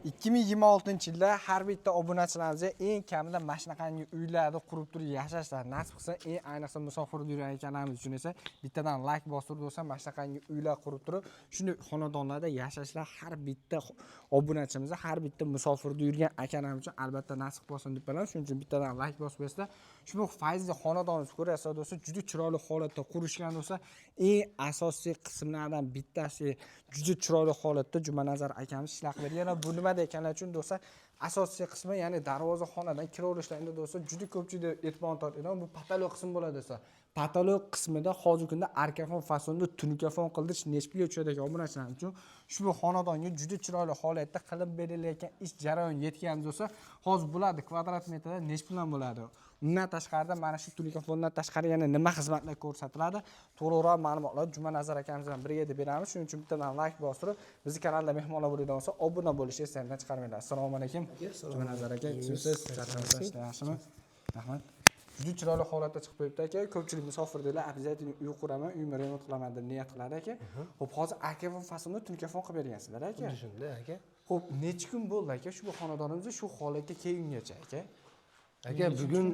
2026-yilda har bitta obunachilarimizga eng kamida mana shunaqangi uylarni qurib turib yashashlar nasib qilsa, eng ayniqsa musofirda yurgan ekanlarimiz uchun esa bittadan layk bostirib bo'lsa, mana shunaqangi uylar qurib turib, shunday xonadonlarda yashashlar har bitta obunachimizga, har bitta musofirda yurgan akalarimiz uchun albatta nasib qilsin deb bilamiz. Shuning uchun bittadan layk bosib qo'yasizlar. Ushbu fayzli xonadonni ko'rasizlar do'stlar, juda chiroyli holatda qurishgan do'stlar. Eng asosiy qismlardan bittasi juda chiroyli holatda Jumanazar akamiz ishlab bergan. Bu nima ekanlar uchun do'stlar, asosiy qismi, ya'ni darvozaxonadan kiraverishlarida do'stlar, juda ko'pchilik e'tibor tortadigan bu потолок qismi bo'ladi do'stlar. Потолок qismida hozirgi kunda arkafon fasonda tunukafon qildirish nechi pulga tushadi ekan obunachilar uchun? Ushbu xonadonga juda chiroyli holatda qilib berilayotgan ish jarayoni yetgan do'stlar. Hozir bo'ladi kvadrat metrda nechi puldan bo'ladi? Undan tashqarida mana shu tunikafondan tashqari yana nima xizmatlar ko'rsatiladi? To'liqroq ma'lumotlar Jumanazar akamiz bilan birga deb beramiz. Shuning uchun bittadan layk bostirib, bizni kanalda mehmonlar bo'ladigan bo'lsa, obuna bo'lishni esdan chiqarmanglar. Assalomu alaykum. Jumanazar aka, siz yaxshimi? Rahmat. Juda chiroyli holatda chiqib qo'yibdi aka. Ko'pchilik musofirdagilar обязательно uy quraman, uyimni remont qilaman deb niyat qiladi aka. Xo'p, hozir arkafon fasonda tunikafon qilib bergansizlar aka. Xuddi shunday aka. Xo'p, necha kun bo'ldi aka shu xonadonimizni shu holatga kelgungacha aka? Aka, bugun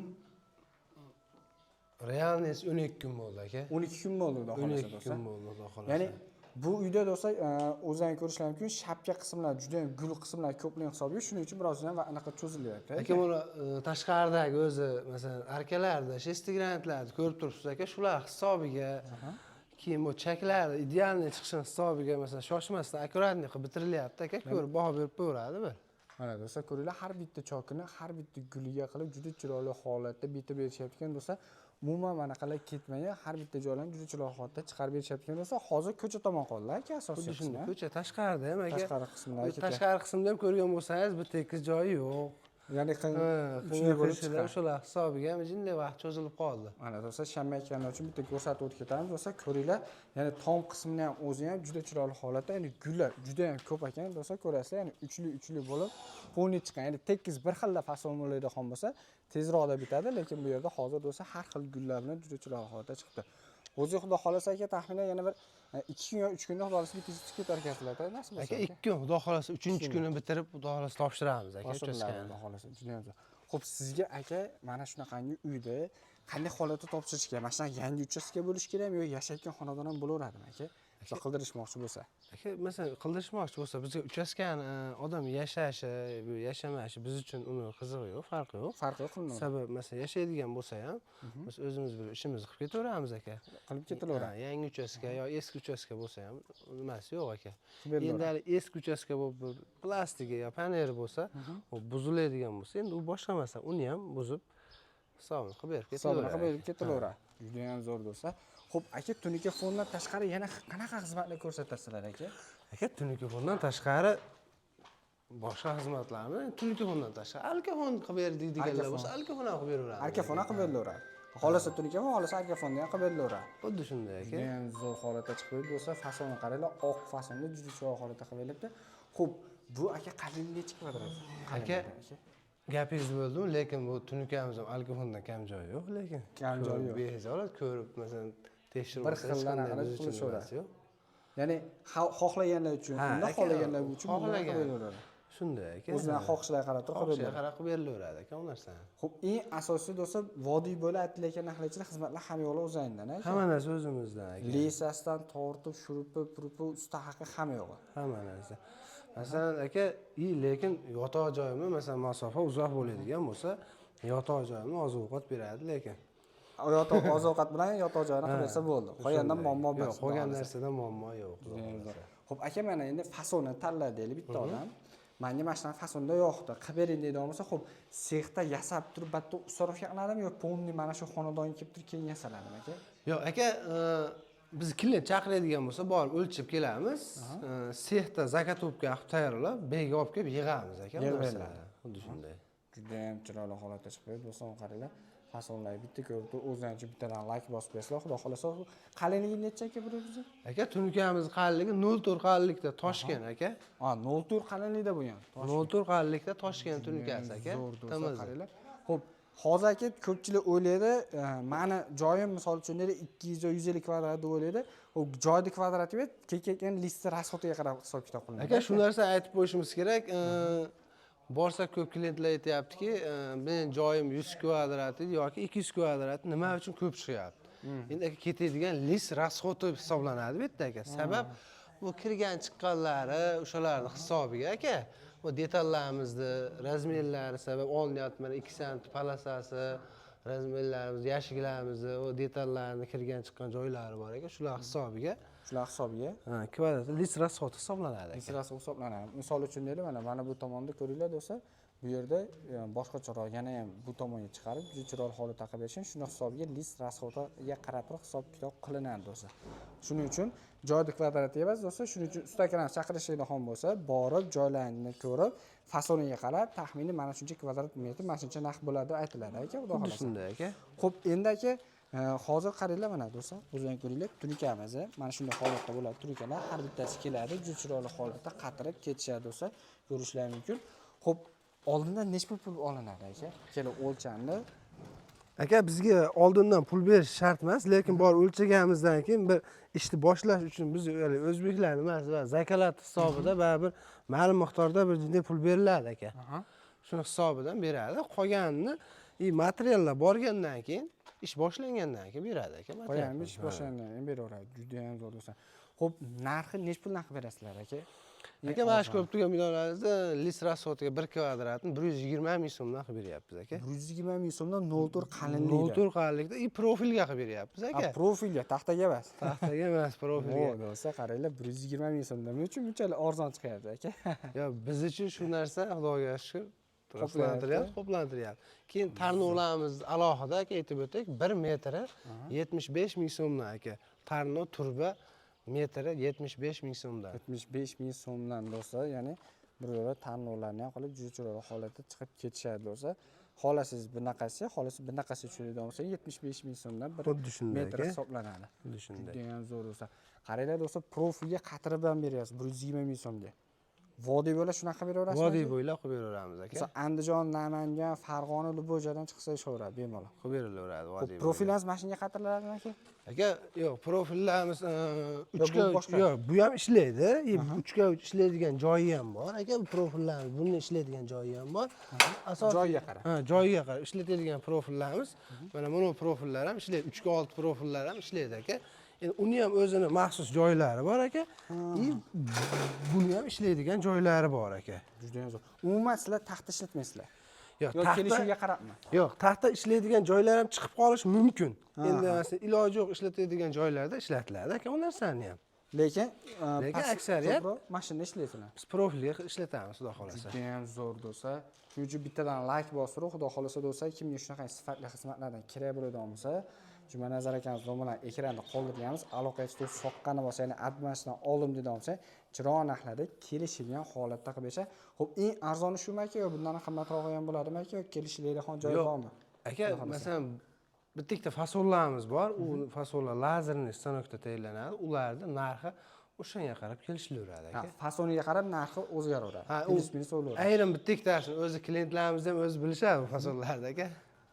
реальность 12 kun bo'ldi aka. 12 kun bo'ldi, xudo xohlasa 12 do'stlar. kun bo'ldi, xudo xohlasa. Ya'ni bu uyda do'stlar, o'zlaring ko'rishlari mumkin, shapka qismlar juda ham gul qismlar ko'pligi hisobiga, shuning uchun birozdan va anaqa cho'zilyapti. Aka, buni tashqaridagi o'zi, masalan, arkalarda, шестигранник larni ko'rib turibsiz aka, shular hisobiga, keyin bu chaklar идеальный chiqishini hisobiga, masalan, shoshmasdan аккуратный qilib bitirilyapti aka, ko'rib baho berib qo'yaveradi bir. Mana do'stlar, ko'ringlar, har bitta chokini har bitta guliga qilib juda chiroyli holatda bitib berishyapti ekan do'stlar. Umuman manaqalar ketmagan, har bitta joylarni juda chiroyli holatda chiqarib berishyapti ekan do'stlar. Hozir ko'cha tomon qoldi aka asosiy Xuddi shunday qismi. Ko'cha tashqarida ham aka. Tashqari qismlar Bu tashqari qismda ham ko'rgan bo'lsangiz, bir tekis joyi yo'q. Ya'ni Ha, uchli bo'lib qiyinchiliklar chiqqan. O'shalar hisobiga ham jinday vaqt cho'zilib qoldi. Mana do'stlar, shammayotganlar uchun bitta ko'rsatib o'tib ketamiz. Do'stlar, ko'ringlar, ya'ni tom qismini ham o'zi ham juda chiroyli holatda, ya'ni gullar juda ham ko'p ekan do'stlar, ko'rasizlar, ya'ni uchli uchli bo'lib полный chiqqan. Ya'ni tekis bir xilda fason bo'ladigan bo'lsa, tezroqda bitadi, lekin bu yerda hozir do'stlar har xil gullar bilan juda chiroyli holatda chiqdi. O'zi xudo xohlasa aka, taxminan yana bir 2 kun yo 3 kunda xudo xohlasa bitkazib ketar ekansizlar, nasib bo'lsa. Aka, 2 kun, xudo xohlasa, uchinchi kuni bitirib, xudo xohlasa, topshiramiz aka Topshiriladi, uchastkani. Xudo xohlasa, juda ham zo'r. Xo'p, sizga aka mana shunaqangi uyda qanday holatda topshirish kerak? Mana shunaqa yangi uchastka bo'lishi kerakmi yo yashayotgan xonadon ham bo'laveradimi aka? Misol qildirishmoqchi bo'lsa. Aka, masalan, qildirishmoqchi bo'lsa, bizga uchastkani odam yashashi, bu yashamashi biz uchun uni qizig'i yo'q, farqi yo'q. Farqi yo'q qilinadi. Sabab, masalan, yashaydigan bo'lsa ham, biz o'zimiz bir ishimizni qilib ketaveramiz aka. Qilib ketilaveradi. Ha, yangi uchastka yo eski uchastka bo'lsa ham nimasi yo'q aka. Qilib berilaveradi. Endi hali eski uchastka bo'lib, bir plastigi yo paneli bo'lsa, u buziladigan bo'lsa, endi u boshqa masala. Uni ham buzib hisobini qilib berib Hisobini qilib berib ketaveradi. ketilaveradi. Juda ham zo'r do'stlar. Xo'p, aka, tunuka fondan tashqari yana qanaqa xizmatlar ko'rsatasizlar aka? Aka, tunuka fondan tashqari boshqa xizmatlarni, tunuka fondan tashqari arkafon qilib ber deydiganlar Arkafon. bo'lsa, arkafon ham qilib beraveramiz. Arkafon ham qilib berilaveradi. Xohlasa tunuka fon, xohlasa arkafonni ham qilib berilaveradi. Xuddi shunday aka. Juda ham zo'r holatda chiqib qo'yibdi do'stlar. Fasonni qaranglar, oq fasonda juda chiroyli holatda qilib berilibdi. Xo'p, bu aka qalinligi nechi kvadrat? Aka, Qalinligi gapingizni bo'ldim, lekin bu tunukamiz ham alkafondan kam joyi yo'q, lekin. Kam joyi yo'q. Behijolat ko'rib, masalan, tekshirib Bir olsa, hech xildan qanday aqlab biz uchun qilishaveradi. nimasi yo'q. Ya'ni xohlaganlar uchun Ha, unda, aka, xohlaganlar uchun bunda xohlagan. qilib beraveradi. Shunday aka. O'zidan xohishlariga qarab turib qilib Xohishiga beriladi. qarab qilib berilaveradi aka u narsani. Xo'p, eng asosiysi do'stlar, vodiy bo'ylab aytilayotgan narxlar xizmatlar hamma yo'li o'zingizdan aka. Hamma narsa o'zimizdan aka. Леса sidan tortib, shurupi, purupi, usta haqi hamma yo'g'i. Hamma narsa. Masalan, aka, и lekin yotoq joyimni, masalan, masofa uzoq bo'ladigan bo'lsa, yotoq joyimni oziq ovqat beradi lekin. Yotoq oziq ovqat bilan yotoq joyini qilib bersa bo'ldi. Qolgandan muammo Yo'q, emas. qolgan narsada muammo yo'q, xudo xohlasa. Xo'p, aka, mana endi fasonni tanla deylik bitta odam. Manga mana shunaqa fasonda yoqdi, qilib bering deydigan bo'lsa, xo'p, sexda yasab turib, bitta установка qiladimi yo полный mana shu xonadonga kelib turib keyin yasaladimi aka? Yo'q, aka, biz klient chaqiradigan bo'lsa, borib o'lchab kelamiz. Sexda заготовка qilib tayyorlab, bega olib kelib yig'amiz aka bu Yig'ib narsalarni. beriladi. Xuddi shunday. Juda ham chiroyli holatda chiqib qo'yibdi do'stlar, qaranglar. Fasonlarni bitta ko'rib turib, o'zlaricha bittadan layk bosib qo'yasizlar. Xudo xohlasa, qalinligi necha aka bir o'zi? Aka, tunukamiz qalinligi 0,4 qalinlikda toshgan aka. Ha, 0,4 qalinlikda bo'lgan. 0,4 qalinlikda toshgan tunukasi aka. Zo'r do'stlar, Timiz. qaranglar. Xo'p, Hozir aka ko'pchilik o'ylaydi, mani joyim misol uchun deydi 200 yo 150 kvadrat deb o'ylaydi. U joyni kvadrati keyin лист ni расход iga qarab hisob kitob qilinadi. Aka, shu narsani aytib qo'yishimiz kerak. Borsa ko'p klientlar aytyaptiki, meni joyim 100 kvadrat yoki 200 kvadrat, nima uchun ko'p chiqyapti? Endi aka, ketadigan лист расход i hisoblanadi bu yerda aka. Sabab bu kirgan chiqqanlari o'shalarni hisobiga aka. Bu detallarimizni размер lari sabab olinyapti, mana 2 santi полоса si, размер larimiz, yashiklarimizni, u detallarni kirgan chiqqan joylari bor aka, shular hisobiga. Shular hisobiga. Ha, kvadrat лист расход hisoblanadi aka. Лист расход hisoblanadi. Misol uchun deylik, mana bu tomonda ko'ringlar do'stlar, bu yerda boshqacharoq yana ham bu tomonga chiqarib, juda chiroyli holatda qilib berishgan. Shuni hisobiga лист расход iga qarab turib hisob kitob qilinadi do'stlar. Shuning uchun joyni kvadrati emas do'stlar, shuning uchun usta akalarni chaqirishadigan bo'lsa, borib joylarni ko'rib, fasoniga qarab taxminiy mana shuncha kvadrat metr, mana shuncha narx bo'ladi deb aytiladi aka, xudo Xuddi xohlasa. shunday aka. Xo'p, endi aka, hozir qaranglar mana do'stlar, o'zinglar ko'ringlar, tunikamiz mana shunday holatda bo'ladi. Tunikalar har bittasi keladi, juda chiroyli holatda qatirib ketishadi do'stlar, ko'rishlari mumkin. Xo'p, oldindan necha pul olinadi aka? Kelib o'lchamni. Aka, bizga oldindan pul berish shart emas, lekin bor o'lchaganimizdan keyin bir ishni boshlash uchun biz o'zbeklar nimasi va zakalat hisobida baribir ma'lum miqdorda bir jinday pul beriladi aka. Shuni hisobidan beradi. Qolganini и materiallar borgandan keyin, ish boshlangandan keyin beradi aka. Qolganini ish boshlangandan keyin beraveradi. Juda ham zo'r do'stlar. Xo'p, narxi necha puldan qilib berasizlar aka? Aka, mana shu ko'rib turgan binolarimizni лист расход iga 1 kvadratni 120 ming so'mdan qilib beryapmiz aka. 120 ming so'mdan 0,4 qalinlikda. 0,4 qalinlikda и profilga qilib beryapmiz aka. Profilga, taxtaga emas. Taxtaga emas, profilga. O, do'stlar, qaranglar, 120 ming so'mdan nima uchun bunchalik arzon chiqyapti aka? Yo, biz uchun shu narsa Xudoga shukur qoplantiryapti, qoplantiryapti. Keyin tarnovlarimiz alohida aka, aytib o'tdik, 1 metri 75 ming so'mdan aka. Tarnov turba metri 75 ming so'mdan. 75 ming so'mdan do'stlar, ya'ni bir yo'la tarnovlarni ham qilib juda chiroyli holatda chiqib ketishadi do'stlar. Xohlasangiz bunaqasi, xohlasangiz bunaqasi tushiradigan bo'lsa 75 ming so'mdan bir Xuddi shunday metr aka. hisoblanadi. Xuddi shunday. Juda ham zo'r do'stlar. Qaranglar do'stlar, profilga qatirib ham beryapsiz 120 ming so'mga. Vodiy bo'ylab shunaqa beraverasizmi? Vodiy bo'ylab qilib beraveramiz aka. Masalan, Andijon, Namangan, Farg'ona, любой joydan chiqsa ishaveradi bemalol. Qilib berilaveradi vodiy bo'ylab. Profillarimiz mashinaga qatiriladimi aka? Aka, yo'q, profillarimiz bu 3ga boshqa. Yo'q, bu ham ishlaydi. 3ga 3 ishlaydigan joyi ham bor. Aka, bu profillarimiz buni ishlaydigan joyi ham bor. Asosan Joyiga qarab. Ha, joyiga qarab ishlatadigan profillarimiz. Mana buni profillar ham ishlaydi. 3ga 6 profillar ham ishlaydi aka. Endi uni ham o'zini maxsus joylari bor aka. И buni ham ishlaydigan joylari bor aka. Juda ham zo'r. Umuman sizlar taxta ishlatmaysizlar. Yo'q, Yo kelishuvga qarabmi? Yo'q, taxta ishlaydigan joylar ham chiqib qolishi mumkin. Endi masalan, iloji yo'q ishlatadigan joylarda ishlatiladi aka u narsani ham. Lekin Lekin aksariyat ko'proq mashinada ishlaysizlar. Biz profilga ishlatamiz, xudo xohlasa. Juda ham zo'r do'stlar. Shuning uchun bittadan layk bostirib, xudo xohlasa do'stlar, kimga shunaqa sifatli xizmatlardan kerak bo'ladigan bo'lsa, Jumanazar akamiz bilan ekranda qoldirganmiz. Aloqaga chiqib soqqani bo'lsa, ya'ni admasdan oldim deydigan bo'lsa, chiroyli narxlarda kelishilgan holatda qilib berishadi. Xo'p, eng arzoni shumi aka yo bundan qimmatrog'i ham bo'ladimi aka yo kelishiladigan joyi bormi? Aka, masalan, bitta ikkita fasonlarimiz bor. U fasonlar лазерный stanokda tayyorlanadi. Ularni narxi o'shanga qarab kelishilaveradi Ha, aka. fasoniga qarab narxi o'zgaraveradi. Ha, u Плюс минус bo'laveradi. Ayrim bitta ikkitasini o'zi klientlarimiz ham o'zi bilishadi bu fasonlarni aka.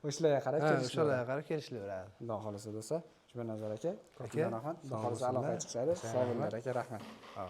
O'shalarga qarab Ha, kelishilaveradi. o'shalarga qarab kelishilaveradi. Xudo xohlasa do'stlar, Jumanazar aka, ko'p Aka, rahmat. Xudo sog' xohlasa bo'lsinlar. aloqaga chiqishadi. Sog' bo'linglar aka, rahmat. Ha.